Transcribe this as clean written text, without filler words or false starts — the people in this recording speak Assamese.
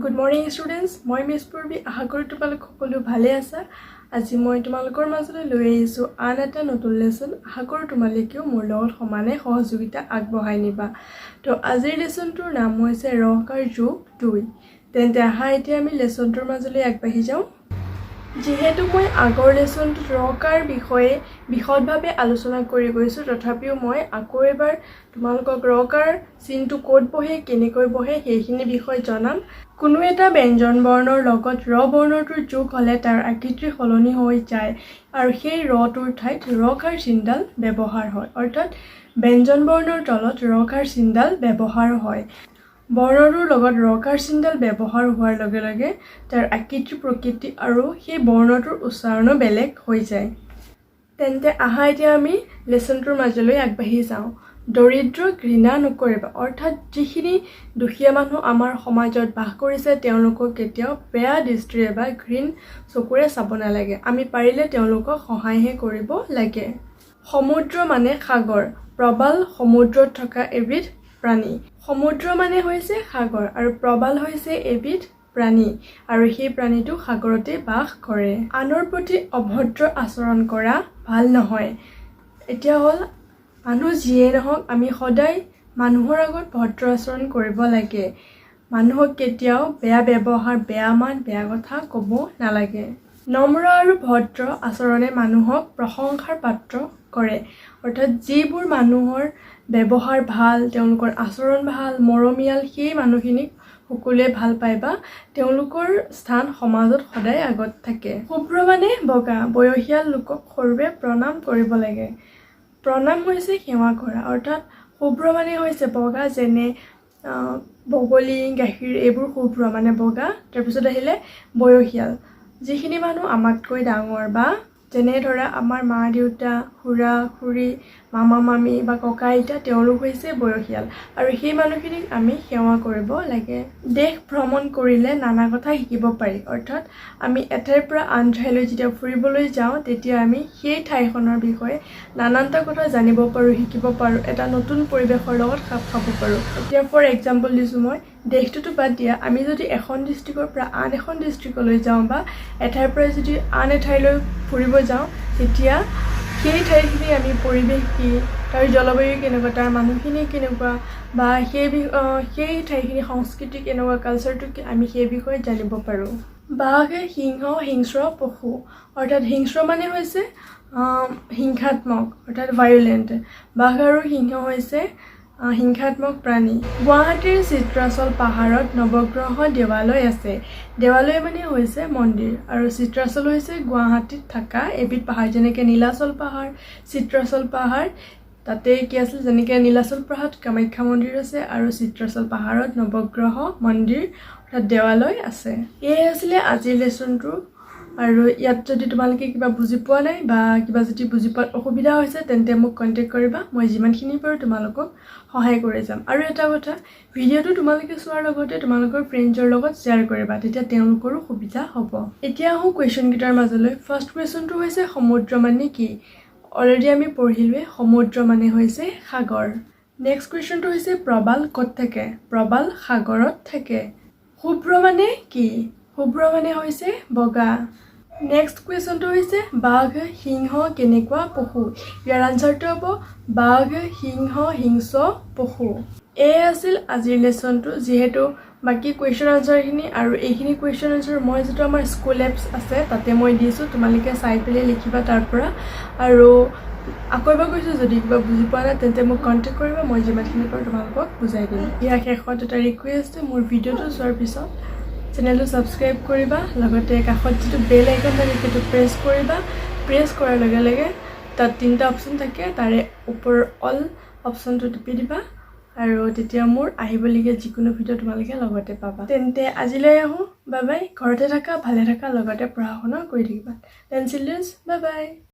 Good morning students, মই মিছ পূৰ্বী। আশা কৰোঁ তোমালোক সকলো ভালে আছা। আজি মই তোমালোকৰ মাজলৈ লৈ আহিছোঁ আন এটা নতুন লেচন। আশা কৰোঁ তোমালোকেও মোৰ লগত সমানে সহযোগিতা আগবঢ়াই নিবা। তো আজিৰ লেচনটোৰ নাম হৈছে ৰকাৰ যোগ দুই। তেন্তে আহা, এতিয়া আমি লেচনটোৰ মাজলৈ আগবাঢ়ি যাওঁ। যিহেতু মই আগৰ লেচনটোত ৰকাৰ বিষয়ে বিশদভাৱে আলোচনা কৰি গৈছোঁ, তথাপিও মই আকৌ এবাৰ তোমালোকক ৰকাৰ চিনটো ক'ত বহে, কেনেকৈ বহে, সেইখিনি বিষয়ে জনাম। কোনো এটা ব্যঞ্জন বৰ্ণৰ লগত ৰ বৰ্ণটোৰ যোগ হ'লে তাৰ আকৃতি সলনি হৈ যায় আৰু সেই ৰটোৰ ঠাইত ৰকাৰ চিনডাল ব্যৱহাৰ হয়। অৰ্থাৎ ব্যঞ্জন বৰ্ণৰ তলত ৰকাৰ চিনডাল ব্যৱহাৰ হয়। বৰ্ণটোৰ লগত ৰকাৰ চিনডাল ব্যৱহাৰ হোৱাৰ লগে লগে তাৰ আকৃতি, প্ৰকৃতি আৰু সেই বৰ্ণটোৰ উচ্চাৰণো বেলেগ হৈ যায়। তেন্তে আহা, এতিয়া আমি লেচনটোৰ মাজলৈ আগবাঢ়ি যাওঁ। দৰিদ্ৰ ঘৃণা নকৰিবা। অৰ্থাৎ যিখিনি দুখীয়া মানুহ আমাৰ সমাজত বাস কৰিছে, তেওঁলোকক কেতিয়াও বেয়া দৃষ্টিৰে বা ঘৃণ চকুৰে চাব নালাগে। আমি পাৰিলে তেওঁলোকক সহায়হে কৰিব লাগে। সমুদ্ৰ মানে সাগৰ। প্ৰবাল সমুদ্ৰত থকা এবিধ প্ৰাণী। সমুদ্ৰ মানে হৈছে সাগৰ আৰু প্ৰবাল হৈছে এবিধ প্ৰাণী আৰু সেই প্ৰাণীটো সাগৰতে বাস কৰে। আনৰ প্ৰতি অভদ্ৰ আচৰণ কৰা ভাল নহয়। এতিয়া হ'ল, মানুহ যিয়ে নহওক, আমি সদায় মানুহৰ আগত ভদ্ৰ আচৰণ কৰিব লাগে। মানুহক কেতিয়াও বেয়া ব্যৱহাৰ, বেয়া মাত, বেয়া কথা ক'ব নালাগে। নম্ৰ আৰু ভদ্ৰ আচৰণে মানুহক প্ৰশংসাৰ পাত্ৰ কৰে। অৰ্থাৎ যিবোৰ মানুহৰ ব্যৱহাৰ ভাল, তেওঁলোকৰ আচৰণ ভাল, মৰমীয়াল, সেই মানুহখিনিক সকলোৱে ভাল পায় বা তেওঁলোকৰ স্থান সমাজত সদায় আগত থাকে। শুভ্ৰ মানে বগা। বয়সীয়াল লোকক সৰুৱে প্ৰণাম কৰিব লাগে। প্ৰণাম হৈছে সেৱা কৰা। অৰ্থাৎ শুভ্ৰ মানে হৈছে বগা, যেনে বগলী, গাখীৰ, এইবোৰ শুভ্ৰ মানে বগা। তাৰপিছত আহিলে বয়সীয়াল, যিখিনি মানুহ আমাতকৈ ডাঙৰ বা যেনে ধৰা আমাৰ মা দেউতা, খুৰা খুৰী, মামা মামী বা ককা আইতা, তেওঁলোক হৈছে বয়সীয়াল আৰু সেই মানুহখিনিক আমি সেৱা কৰিব লাগে। দেশ ভ্ৰমণ কৰিলে নানা কথা শিকিব পাৰি। অৰ্থাৎ আমি এঠাইৰ পৰা আন ঠাইলৈ যেতিয়া ফুৰিবলৈ যাওঁ, তেতিয়া আমি সেই ঠাইখনৰ বিষয়ে নানানটা কথা জানিব পাৰোঁ, শিকিব পাৰোঁ, এটা নতুন পৰিৱেশৰ লগত খাপ খাব পাৰোঁ। এতিয়া ফৰ এক্সাম্পল দিছোঁ মই, দেশটোতো বাদ দিয়া, আমি যদি এখন ডিষ্ট্ৰিক্টৰ পৰা আন এখন ডিষ্ট্ৰিক্টলৈ যাওঁ বা এঠাইৰ পৰা যদি আন এঠাইলৈ ফুৰিব যাওঁ, তেতিয়া সেই ঠাইখিনি আমি পৰিৱেশ কি, তাৰ জলবায়ু কেনেকুৱা, তাৰ মানুহখিনি কেনেকুৱা বা সেই ঠাইখিনিৰ সংস্কৃতি কেনেকুৱা, কালচাৰটো কি, আমি সেই বিষয়ে জানিব পাৰোঁ। বাঘ, সিংহ হিংস্ৰ পশু। অৰ্থাৎ হিংস্ৰ মানে হৈছে হিংসাত্মক, অৰ্থাৎ ভায়োলেণ্ট। বাঘ আৰু সিংহ হৈছে হিংসাত্মক প্ৰাণী। গুৱাহাটীৰ চিত্ৰাচল পাহাৰত নৱগ্ৰহ দেৱালয় আছে। দেৱালয় মানে হৈছে মন্দিৰ আৰু চিত্ৰাচল হৈছে গুৱাহাটীত থকা এবিধ পাহাৰ। যেনেকৈ নীলাচল পাহাৰ, চিত্ৰাচল পাহাৰ, তাতে কি আছিল, যেনেকৈ নীলাচল পাহাৰত কামাখ্যা মন্দিৰ আছে আৰু চিত্ৰাচল পাহাৰত নৱগ্ৰহ মন্দিৰ অৰ্থাৎ দেৱালয় আছে। এয়াই আছিলে আজিৰ লেচনটো। আৰু ইয়াত যদি তোমালোকে কিবা বুজি পোৱা নাই বা কিবা যদি বুজি পোৱাত অসুবিধা হৈছে, তেন্তে মোক কণ্টেক্ট কৰিবা। মই যিমানখিনি পাৰোঁ তোমালোকক সহায় কৰি যাম। আৰু এটা কথা, ভিডিঅ'টো তোমালোকে চোৱাৰ লগতে তোমালোকৰ ফ্ৰেণ্ডছৰ লগত শ্বেয়াৰ কৰিবা, তেতিয়া তেওঁলোকৰো সুবিধা হ'ব। এতিয়া আহোঁ কুৱেশ্যনকেইটাৰ মাজলৈ। ফাৰ্ষ্ট কুৱেশ্যনটো হৈছে, সমুদ্ৰ মানে কি? অলৰেডি আমি পঢ়িলোৱে, সমুদ্ৰ মানে হৈছে সাগৰ। নেক্সট কুৱেশ্যনটো হৈছে, প্ৰবাল ক'ত থাকে? প্ৰবাল সাগৰত থাকে। শুভ্ৰ মানে কি? শুভ্ৰ মানে হৈছে বগা। নেক্সট কুৱেশ্যনটো হৈছে, বাঘ, সিংহ কেনেকুৱা পশু? ইয়াৰ আনচাৰটো হ'ব, বাঘ, সিংহ হিংস্ৰ পশু। এয়াই আছিল আজিৰ লেচনটো। যিহেতু বাকী কুৱেশ্যন আনচাৰখিনি আৰু এইখিনি কুৱেশ্যন আনচাৰ মই যিটো আমাৰ স্কুল এপছ আছে, তাতে মই দিছোঁ, তোমালোকে চাই পেলাই লিখিবা তাৰ পৰা। আৰু আকৌ এবাৰ কৈছোঁ, যদি কিবা বুজি পোৱা নাই, তেন্তে মোক কণ্টেক্ট কৰিবা। মই যিমানখিনি পাৰোঁ তোমালোকক বুজাই দিম। ইয়াৰ শেষত এটা ৰিকুৱেষ্ট, মোৰ ভিডিঅ'টো চোৱাৰ পিছত চেনেলটো ছাবস্ক্ৰাইব কৰিবা, লগতে কাষত যিটো বেল আইকন থাকে, সেইটো প্ৰেছ কৰিবা। প্ৰেছ কৰাৰ লগে লগে তাত তিনিটা অপশ্যন থাকে, তাৰে ওপৰৰ অল অপশ্যনটো টিপি দিবা আৰু তেতিয়া মোৰ আহিবলগীয়া যিকোনো ভিডিঅ' তোমালোকে লগতে পাবা। তেন্তে আজিলৈ আহোঁ, বাই বাই। ঘৰতে থাকা, ভালে থাকা, লগতে পঢ়া শুনা কৰি থাকিবা। Then children's, bye bye.